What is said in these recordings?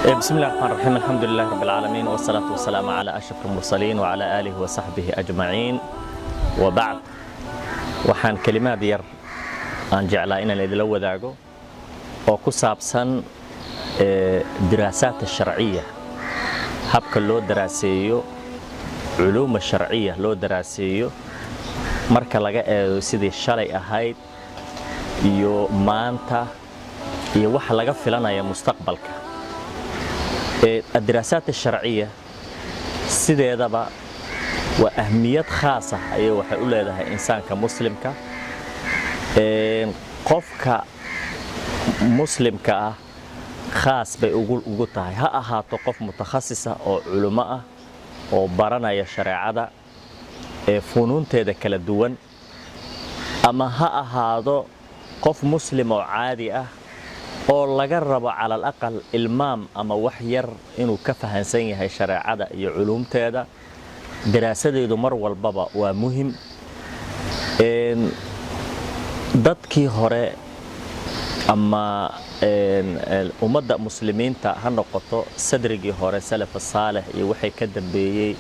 بسم الله الرحمن الرحيم، الحمد لله رب العالمين، والصلاة والسلام على أشرف المرسلين وعلى آله وصحبه أجمعين، وبعد. Waxaan kelimaad yar aan jeclaa inaan idila wadaago oo ku saabsan diraasaat sharciya, habka loo daraaseeyo culuuma sharciya, loo daraaseeyo marka laga eego sidii shalay ahayd iyo maanta iyo waxa laga filanaya mustaqbalka. Adiraasaat asharciya sideedaba waa ahmiyad khaas ah ayay waxay u leedahay insaanka muslimka. Qofka muslimka ah khaas bay ugu tahay, ha ahaato qof mutakhasisa oo culummo ah oo baranaya shareecada ee funuunteeda kala duwan, ama ha ahaado qof muslim oo caadi ah oo laga rabo cala al aqal ilmaam ama wax yar inuu ka fahansan yahay shareecada iyo culuumteeda. Daraasadeedu mar walbaba waa muhim. Dadkii hore ama ummadda muslimiinta ha noqoto, sadrigii hore, salaf saalix iyo waxay ka dambeeyey,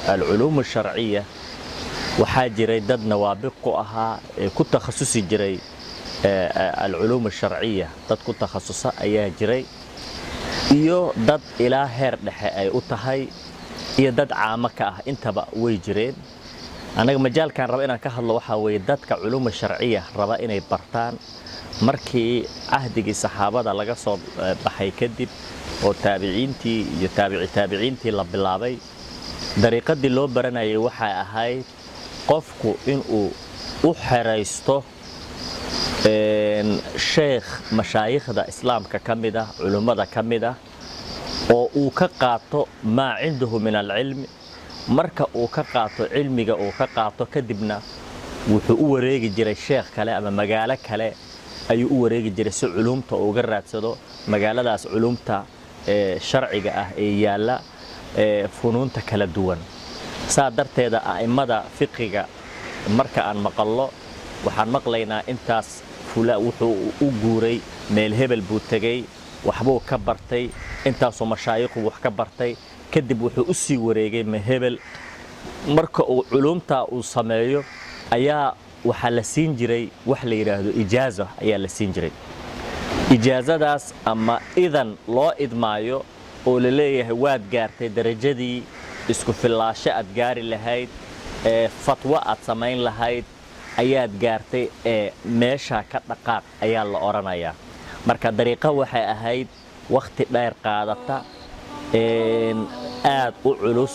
alculuum asharciya waxaa jiray dad nawaabiq ku ahaa ee ku takhasusi jiray alculuum asharciya. Dad ku takhasusa ayaa jiray, iyo dad ilaa heer dhexe ay u tahay, iyo dad caamo ka ah, intaba way jireen. Annaga majaalkan raba inaan ka hadlo waxaa weeye dadka culuuma sharciya raba inay bartaan. Markii cahdigii saxaabada laga soo baxay kadib oo taabiciintii iyo taabici taabiciintii la bilaabay, dariiqadii loo baranayay waxay ahayd qofku inuu u xeraysto sheekh mashaayikhda islaamka ka mid ah, culummada ka mid ah, oo uu ka qaato maa cindahu min alcilmi. Marka uu ka qaato cilmiga uu ka qaato kadibna, wuxuu u wareegi jiray sheekh kale ama magaalo kale ayuu u wareegi jiray si culuumta uu uga raadsado magaaladaas, culuumta ee sharciga ah ee yaalla ee funuunta kala duwan. Saa darteeda a'immada fiqiga marka aan maqallo, waxaan maqlaynaa intaas fula wuxuu u guuray meel hebel buu tegey, waxbuu ka bartay, intaasoo mashaayikhuu wax ka bartay, kadib wuxuu u sii wareegay mahebel. Marka uu culuumtaa uu sameeyo ayaa waxaa la siin jiray wax la yidhaahdo ijaaza ayaa la siin jiray. Ijaazadaas ama idan loo idmaayo oo la leeyahay waad gaartay darajadii isku fillaasho aad gaari lahayd ee fatwo aad samayn lahayd ayaad gaartay, ee meeshaa ka dhaqaaq ayaa la odhanayaa. Marka dariiqo waxay ahayd wakhti dheer qaadata, aad u culus,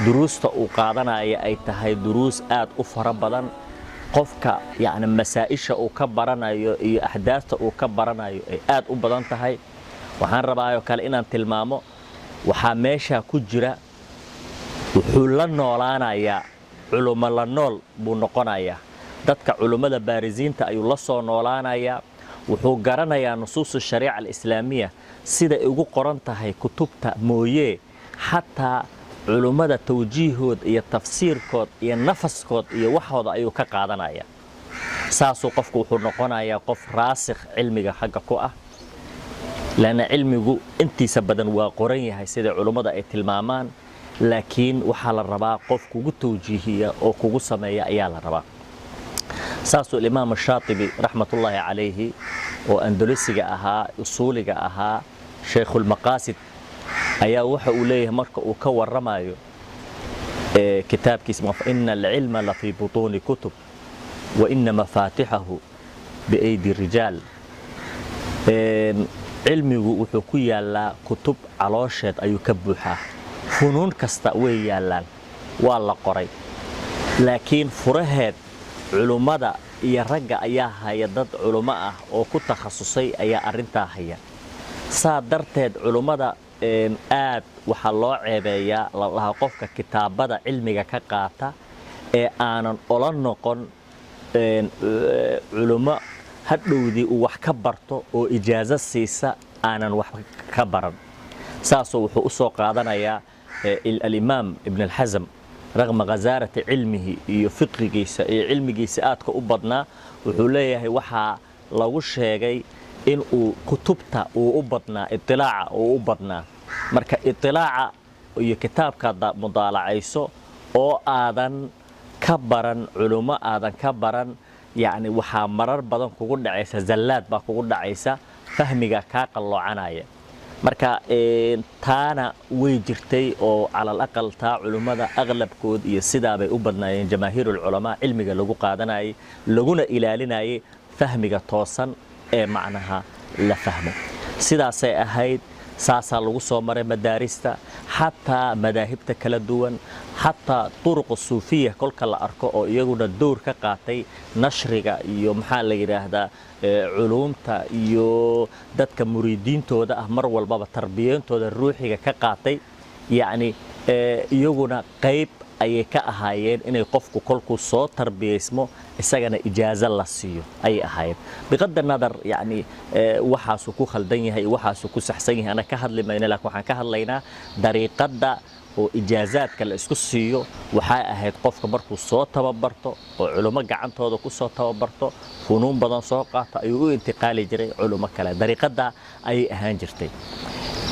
duruusta uu qaadanaya ay tahay duruus aad u fara badan, qofka yacni masaa'isha uu ka baranayo iyo axdaafta uu ka baranayo ay aad u badan tahay. Waxaan rabaayoo kale inaan tilmaamo, waxaa meeshaa ku jira wuxuu la noolaanayaa culummo la nool buu noqonayaa. Dadka culummada baarisiinta ayuu la soo noolaanayaa. Wuxuu garanayaa nusuusu shariica alislaamiya siday ugu qoran tahay kutubta mooyee, xataa culummada tawjiihood iyo tafsiirkood iyo nafaskood iyo waxooda ayuu ka qaadanaya. Saasuu qofku wuxuu noqonayaa qof raasikh cilmiga xagga ku ah, laanna cilmigu intiisa badan waa qoran yahay sida culummada ay tilmaamaan, laakiin waxaa la rabaa qof kugu tawjiihiya oo kugu sameeya ayaa la rabaa. Saasuu Imaam Shaatibi raxmatullaahi calayhi oo Andalusiga ahaa, usuuliga ahaa, Shaykhulmaqaasid, ayaa waxa uu leeyahay marka uu ka warramayo kitaabkiisa: "Ina alcilma la fii butuuni kutub wa ina mafaatixahu biaydi rijaal." Cilmigu wuxuu ku yaallaa kutub caloosheed ayuu ka buuxaa, funuun kasta way yaallaan, waa la qoray, laakiin furaheed culummada iyo ragga ayaa haya. Dad culummo ah oo ku takhasusay ayaa arrintaa haya. Saa darteed culummada aad waxaa loo ceebeeyaa, la dhahaa qofka kitaabada cilmiga ka qaata ee aanan ola noqon culummo hadhowdii uu wax ka barto oo ijaaso siisa aanan wax ka baran. Saasuu wuxuu u soo qaadanayaa Alimaam Ibn Alxasm, raqma khasaarati cilmihi iyo fiqigiisa iyo cilmigiisa aadka u badnaa, wuxuu leeyahay waxaa lagu sheegay In uu kutubta uu u badnaa, itilaaca uu u badnaa. Marka itilaaca iyo kitaabkaad mudaalacayso oo aadan ka baran culummo, aadan ka baran, yacni waxaa marar badan kugu dhacaysa zallaad baa kugu dhacaysa, fahmiga kaa qalloocanaya. Marka taana way jirtay oo calal aqal taa culummada aqlabkood iyo sidaabay u badnaayeen jamaahiirulculamaa, cilmiga lagu qaadanayay laguna ilaalinayay fahmiga toosan ee macnaha la fahmo. Sidaasay ahayd, saasaa lagu soo maray madaarista, xataa madaahibta kala duwan, xataa turuqa suufiya kolka la arko oo iyaguna dowr ka qaatay nashriga iyo, maxaa la yidhaahdaa, culuumta iyo dadka muriidiintooda ah mar walbaba tarbiyeyntooda ruuxiga ka qaatay. Yacni iyaguna qayb ayay ka ahaayeen inay qofku kolkuu soo tarbiyaysmo isagana ijaazo la siiyo ayay ahaayeen. Biqadda nadar, yacni waxaasuu ku khaldan yahay, waxaasuu ku saxsan yahay, ana ka hadli mayno, laakiin waxaan ka hadlaynaa dariiqadda oo ijaazaadka la isku siiyo. Waxay ahayd qofka markuu soo tababarto oo culummo gacantooda ku soo tababarto, funuun badan soo qaato, ayuu u intiqaali jiray culummo kale. Dariiqadda ayay ahaan jirtay.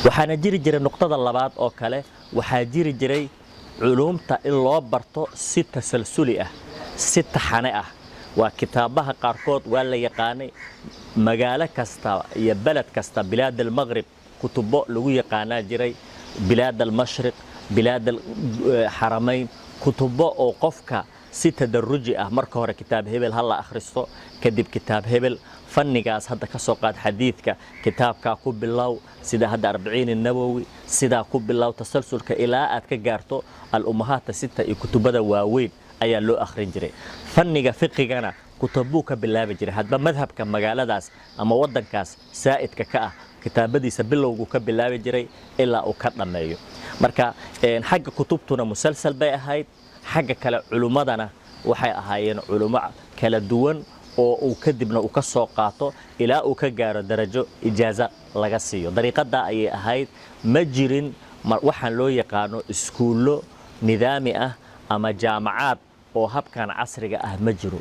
Waxaana jiri jiray nuqdada labaad oo kale, waxaa jiri jiray culuumta in loo barto si tasalsuli ah, si taxane ah. Waa kitaabaha qaarkood waa la yaqaanay magaalo kasta iyo beled kasta. Bilaad almaqrib kutubo lagu yaqaanaa jiray, bilaad almashriq, bilaad alxaramayn, kutubo oo qofka si tadaruji ah, marka hore kitaab hebel ha la akhristo, kadib kitaab hebel, fannigaas hadda ka soo qaad xadiidka, kitaabkaa ku bilow, sida hadda Arbiciin Nawowi, sidaa ku bilow tasalsulka ilaa aad ka gaarto al-ummahaata sita iyo kutubada waaweyn ayaa loo akhrin jiray. Fanniga fiqigana kutubuu ka bilaabi jiray, hadba madhabka magaaladaas ama waddankaas saa'idka ka ah kitaabadiisa bilowguu ka bilaabi jiray ilaa uu ka dhammeeyo. Marka xagga kutubtuna musalsal bay ahayd, xagga kale culummadana waxay ahaayeen culummo kala duwan oo uu kadibna uu ka soo qaato ilaa uu ka gaaro darajo ijaaza laga siiyo. Dariiqadaa ayay ahayd. Ma jirin waxaan loo yaqaano iskuullo nidaami ah ama jaamacaad oo habkan casriga ah ma jiro.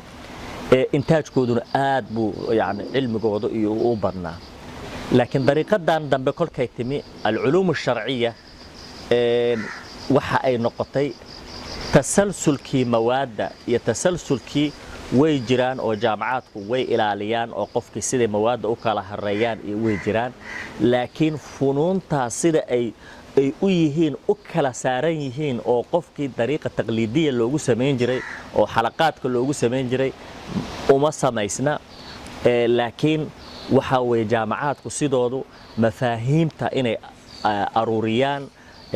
Intaajkooduna aad buu yani cilmigooda iyo u badnaa. Laakiin dariiqadan dambe kolkay timi, alculuum asharciya, waxa ay noqotay tasalsulkii mawaadda iyo tasalsulkii way jiraan oo jaamacaadku way ilaaliyaan oo qofkii siday mawaadda u kala horeeyaan iyo way jiraan, laakiin funuuntaas sida ay u yihiin, u kala saaran yihiin oo qofkii dariiqa taqliidiya loogu samayn jiray oo xalaqaadka loogu samayn jiray uma samaysna. Laakiin waxaa weeye jaamacaadku sidoodu mafaahiimta inay aruuriyaan,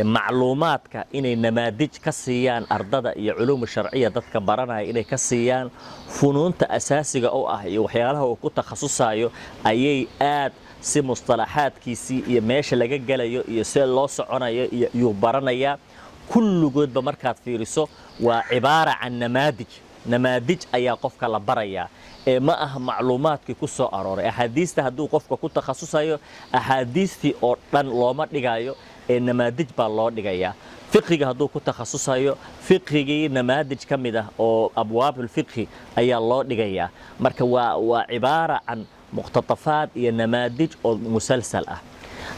macluumaadka inay namaadij ka siiyaan ardada iyo culuuma sharciya dadka baranaya inay ka siiyaan funuunta asaasiga u ah iyo waxyaalaha uu ku takhasusayo ayay aad si mustalaxaadkiisii iyo meesha laga gelayo iyo see loo soconayo iyo yuu baranayaa. Kulligoodba markaad fiiriso waa cibaara can namaadij, namaadij ayaa qofka la barayaa ee ma aha macluumaadkii ku soo arooray axaadiista. Hadduu qofka ku takhasusayo, axaadiistii oo dhan looma dhigayo ee namaadij baa loo dhigayaa. Fiqiga hadduu ku takhasusayo, fiqigii namaadij ka mid ah oo abwaabulfiqhi ayaa loo dhigayaa. Marka waa cibaara can muqtatafaad iyo namaadij oo musalsal ah.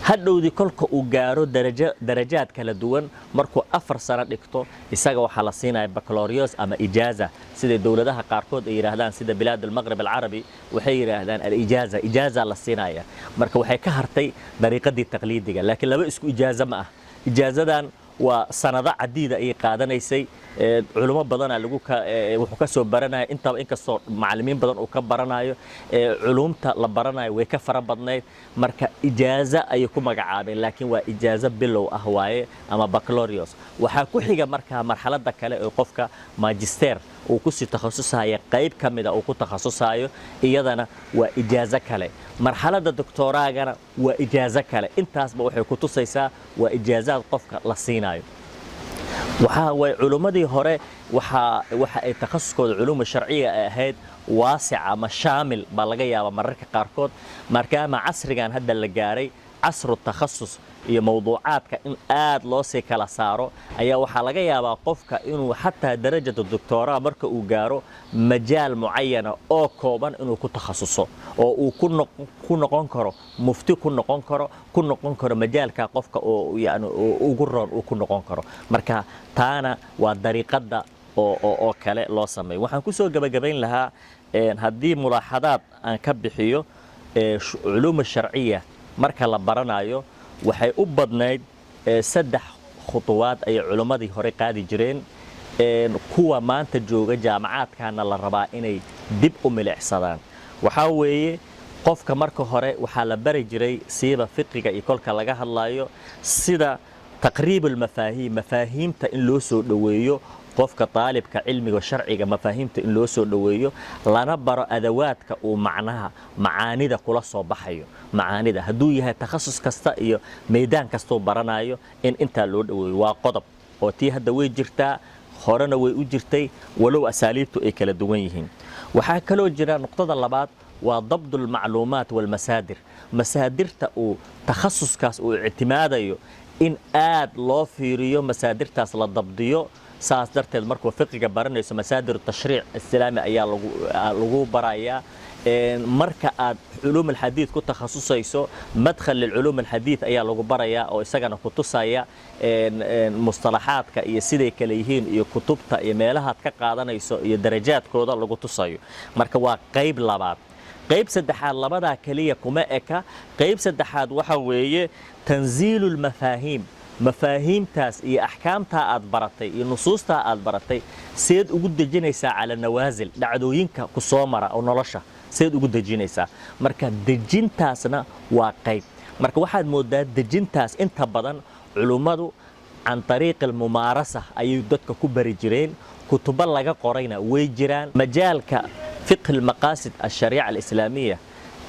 Hadhowdii kolka uu gaaro darajo, darajaad kala duwan, markuu 4 sano dhigto, isaga waxaa la siinaya baccalaureus ama ijaaza, sida dowladaha qaarkood ay yidhaahdaan, sida bilaad almaqrib alcarabi waxay yidhaahdaan alijaaza, ijaaza la siinaya. Marka waxay ka hartay dariiqadii taqliidiga, laakiin laba isku ijaaza ma ah. Ijaazadan waa sanado cadiida ayay qaadanaysay, culimo badanaa lagu wuxuu ka soo baranaya intaba, inkastoo macallimiin badan uu ka baranayo, culumta la baranayo way ka fara badnayd. Marka ijaaza ayay ku magacaabeen, laakiin waa ijaazo bilow ah waaye ama baccalaureus. Waxaa ku xiga markaa marxaladda kale ee qofka magister uu kusii takhasusaya, qayb ka mida uu ku takhasusayo, iyadana waa ijaazo kale. Marxaladda doctoraagana waa ijaazo kale. Intaasba waxay ku tusaysaa waa ijaazaad qofka la siinayo. Waxaa way culummadii hore waxa ay takhasuskooda culuuma sharciya ay ahayd waasic ama shaamil baa laga yaabaa mararka qaarkood, markaama casrigan hadda la gaaray casru takhasus. Iyo mawduucaadka in aad loo sii kala saaro ayaa waxaa laga yaabaa qofka inuu xataa darajada doctoraa marka uu gaaro, majaal mucayana oo kooban inuu ku takhasuso oo uu ku noqon karo mufti, ku noqon karo majaalka qofka oo yani ugu roon uu ku noqon karo. Marka taana waa dariiqadda oo kale loo sameeyo. Waxaan ku soo gebagabayn lahaa, haddii mulaaxadaad aan ka bixiyo, culuum sharciya marka la baranayo waxay u badnayd saddex khutuwaad ay culimmadii hore qaadi jireen. Kuwa maanta jooga jaamacaadkana la rabaa inay dib u milicsadaan. Waxaa weeye, qofka marka hore waxaa la bari jiray, siiba fiqiga iyo kolka laga hadlayo, sida taqriib almafaahiim, mafaahiimta in loo soo dhoweeyo qofka taalibka cilmiga sharciga, mafaahiimta in loo soo dhoweeyo, lana baro adawaadka uu macnaha macaanida kula soo baxayo. Macaanida hadduu yahay takhasus kasta iyo meydaan kastuu baranayo, in intaa loo dhoweeyo waa qodob. Oo tii hadda way jirtaa, horena way u jirtay, walow asaaliibtu ay kala duwan yihiin. Waxaa kaloo jira nuqdada labaad, waa dabdu almacluumaat walmasaadir. Masaadirta uu takhasuskaas uu ictimaadayo in aad loo fiiriyo, masaadirtaas la dabdiyo. Saas darteed markuu fiqiga baranayso, masaadir tashriic islaami ayaa lagu barayaa. Marka aad culuum alxadiid ku takhasusayso, madkhal lilculuum alxadiid ayaa lagu barayaa, oo isagana ku tusaya mustalaxaadka iyo siday kale yihiin iyo kutubta iyo meelahaad ka qaadanayso iyo darajaadkooda lagu tusayo. Marka waa qayb labaad. Qayb saddexaad, labadaa keliya kuma eka. Qayb saddexaad waxa weeye tanziilu lmafaahiim. Mafaahiimtaas iyo axkaamtaa aad baratay iyo nusuustaa aad baratay seed ugu dejinaysaa cala nawaasil, dhacdooyinka ku soo mara oo nolosha seed ugu dejinaysaa? Marka dejintaasna waa qayb. Marka waxaad moodaa dejintaas inta badan culummadu can ariiqi almumaarasa ayay dadka ku bari jireen. Kutubo laga qorayna way jiraan, majaalka fiqhi almaqaasid alshariica alislaamiya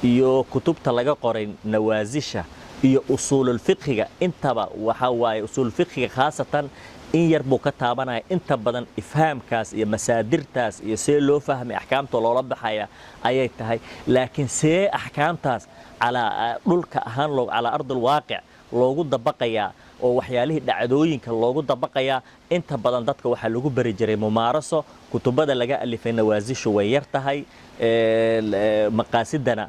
iyo kutubta laga qoray nawaasisha iyo usuululfiqhiga intaba. Waxa waaye, usuululfiqhiga khaasatan in yar buu ka taabanaya. Inta badan ifhaamkaas iyo masaadirtaas iyo see loo fahmay axkaamta loola baxaya ayay tahay. Laakiin see axkaamtaas calaa dhulka ahaan loo, calaa ardi alwaaqic loogu dabaqayaa oo waxyaalihii dhacdooyinka loogu dabaqayaa, inta badan dadka waxaa lagu bari jiray mumaaraso. Kutubada laga alifay nawaasishu way yar tahay. Maqaasidana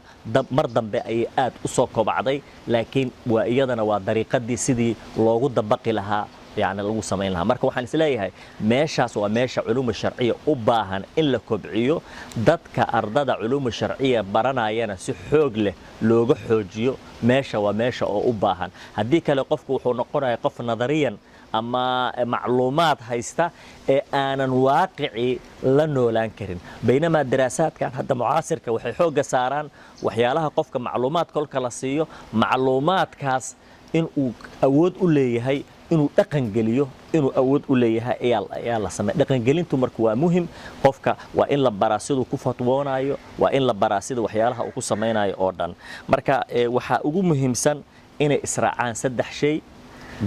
mar dambe ayay aad u soo kobacday, laakiin waa iyadana waa dariiqadii sidii loogu dabaqi lahaa, yani lagu samayn lahaa. Marka waxaan isleeyahay meeshaas waa meesha culuuma sharciya u baahan in la kobciyo, dadka ardada culuuma sharciya baranayana si xoog leh looga xoojiyo. Meesha waa meesha oo u baahan. Haddii kale qofku wuxuu noqonaya qof nadariyan ama macluumaad haysta ee aanan waaqicii la noolaan karin. Baynamaa daraasaadkan hadda mucaasirka waxay xoogga saaraan waxyaalaha qofka macluumaad kolka la siiyo, macluumaadkaas in uu awood u leeyahay inuu dhaqan geliyo, inuu awood u leeyahay ayaa la sameeya. Dhaqangelintu marka waa muhim. Qofka waa in la baraa siduu ku fatwoonayo, waa in la baraa sida waxyaalaha uu ku samaynayo oo dhan. Marka waxaa ugu muhiimsan inay israacaan saddex shay: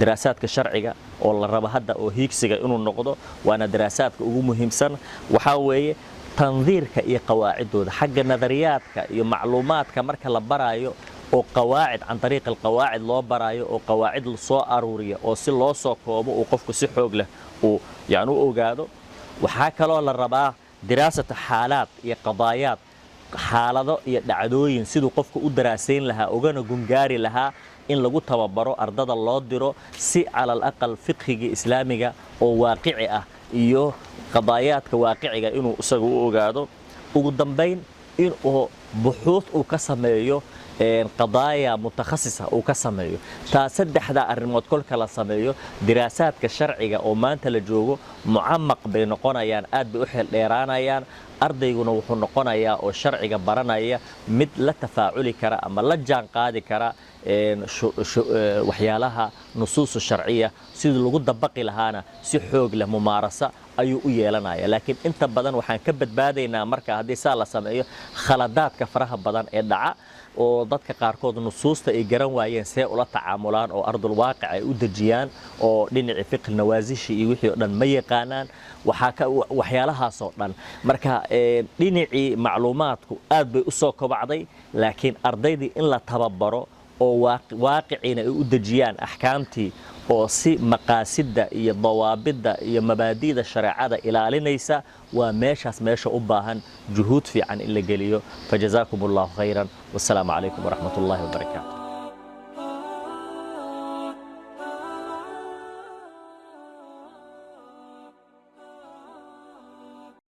daraasaadka sharciga oo la rabo hadda oo hiigsiga inuu noqdo, waana daraasaadka ugu muhiimsan, waxaa weeye tandiirka iyo qawaacidooda xagga nadariyaadka iyo macluumaadka marka la baraayo, oo qawaacid, can ariiq alqawaacid loo baraayo, oo qawaacid soo aruuriya oo si loo soo koobo uu qofku si xoog leh uu yani u ogaado. Waxaa kaloo la rabaa diraasata xaalaad iyo qadaayaad, xaalado iyo dhacdooyin siduu qofku u daraasayn lahaa ugana gungaari lahaa, in lagu tababaro ardada loo diro, si cala al aqal fiqhigii islaamiga oo waaqici ah iyo qadaayaadka waaqiciga inuu isagu u ogaado. Ugu dambayn, inuu buxuud uu ka sameeyo qadaaya mutakhasisa uu ka sameeyo. Taa saddexda arrimood kolka la sameeyo, diraasaadka sharciga oo maanta la joogo mucamaq bay noqonayaan, aad bay u xeeldheeraanayaan. Ardayguna wuxuu noqonayaa oo sharciga baranaya mid la tafaaculi kara ama la jaan qaadi kara waxyaalaha nusuusu sharciya sidii lagu dabaqi lahaana si xoog leh mumaarasa ayuu u yeelanaya. Laakiin inta badan waxaan ka badbaadaynaa marka haddii saa la sameeyo khaladaadka faraha badan ee dhaca, oo dadka qaarkood nusuusta ay garan waayeen see ula tacaamulaan oo ardul waaqic ay u dejiyaan, oo dhinacii fiqhi nawaasishi iyo wixii oo dhan ma yaqaanaan, waxaa ka waxyaalahaasoo dhan. Marka dhinacii macluumaadku aad bay u soo kobacday, laakiin ardaydii in la tababaro Oo waaqiciina ay u dejiyaan axkaamtii oo si maqaasidda iyo dawaabidda iyo mabaadi'da shareecada ilaalinaysa. Waa meeshaas meesha u baahan juhuud fiican in la geliyo. Fajazaakum Allahu khayran, wassalaamu calaykum waraxmat ullahi wabarakaatu.